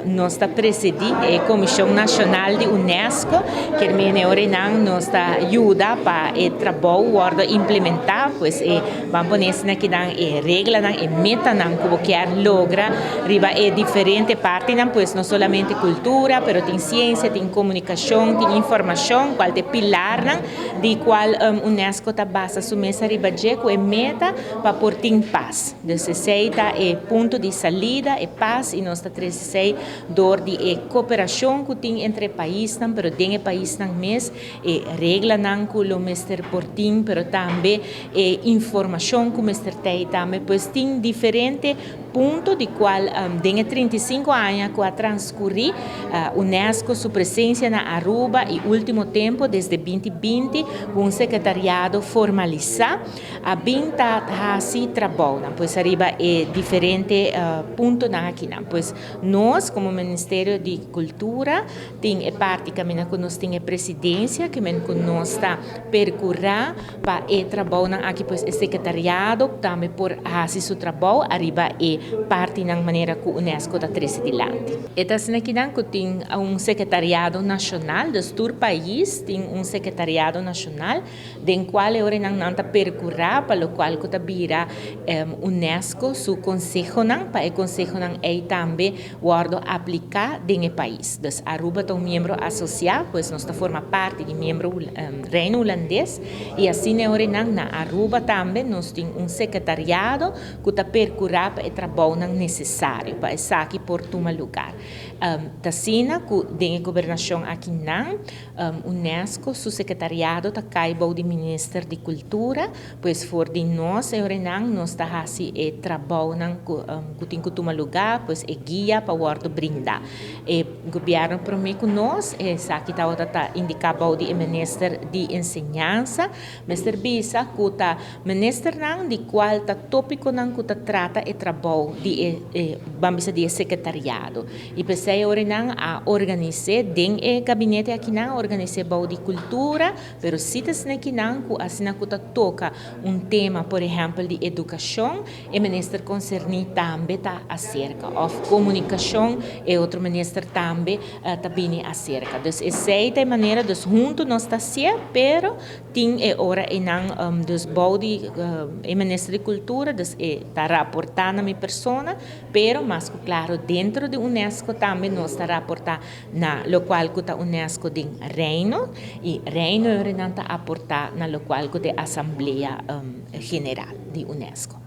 Nos ta presidí e Komishon Nashonal di UNESCO, kier meen e ora einan nos ta yuda pa e trabou wòrdu implementá, pues e ban pone esaki kinan e reglanan, e metanan ku bo kier logra riba e diferente partinan, pues no solamente kultura, pero tin siensia, tin komunikashon, tin informashon, kual ta e pilarnan di kual UNESCO ta basa su mes ariba dje ku e meta pa por tin pas. Dus esei ta e punto di salida, e pas, i nos ta trese esei dor di e koperashon ku tin entre e paisnan, pero den e paisnan mes e reglanan ku lo mester por tin, pero tambe e informashon ku mester tei tambe. Pues tin diferente punto di kual den e 35 aña ku a transkurí UNESCO su presensia na Aruba i último tempu desde 2020 ku un sekretariado formalisá, A bin ta hasi trabounan pues ariba e diferente puntonan akinan. Pues nos komo Ministerio di Kultura tin e parti kaminda ku nos tin e presidensia ke men ku nos ta perkurá pa e trabounan aki pues e sekretariado tambe por hasi su trabou ariba e partinan manera ku unesco ta trese dilanti. E ta asina akinan ku tin un sekretariado nashonal, dus tur pais tin un sekretariado nashonal. Den cual e orenan nan ta percura pa locual cu ta bira UNESCO su consehonan, pa e consehonan ey tambe wordo aplica den e pais. Dus Aruba ta un miembro asocia, pues nos ta forma parti di miembro Reino Hulandes y asina e orenan na Aruba tambe nos tin un secretariado cu ta percura pa e trabounan necesario pa esaki por tuma lugar. Ta asina cu den e gobernacion akinan Unesco su sekretariado ta kai bou di Minister di Kultura, pues for di nos e orenan nos ta hasi e trabounan ku ku tin ku tuma lugá, pues e guia pa wòrdu brindá. E gobièrnu promé ku nos esaki tabata ta indiká bou di e Minister di Enseñansa. Mester bisa ku ta ministernan di kual ta tópikonan ku ta trata e trabou di e e ban bisa di e sekretariado. I p'esei ora nan a organis'é den e gabinete akinan, a organis'é bou di kultura, pero si ta asina akinan ku asina ku ta toka un tema por ehèmpel di edukashon, e minister konserní tambe ta aserka, òf komunikashon, e otro minister tambe ta bini aserka. Dus esei ta e manera, dus huntu nos ta hasié, pero tin e ora einan dus bou di e minister di kultura, dus e ta raportá na mi persona, Pero mas ku klaro dentro di unesco tambe nos ta raportá na lokual ku ta unesco den Reino i Reino nan ta aportá na lokual ku ta e Asamblea General di unesco.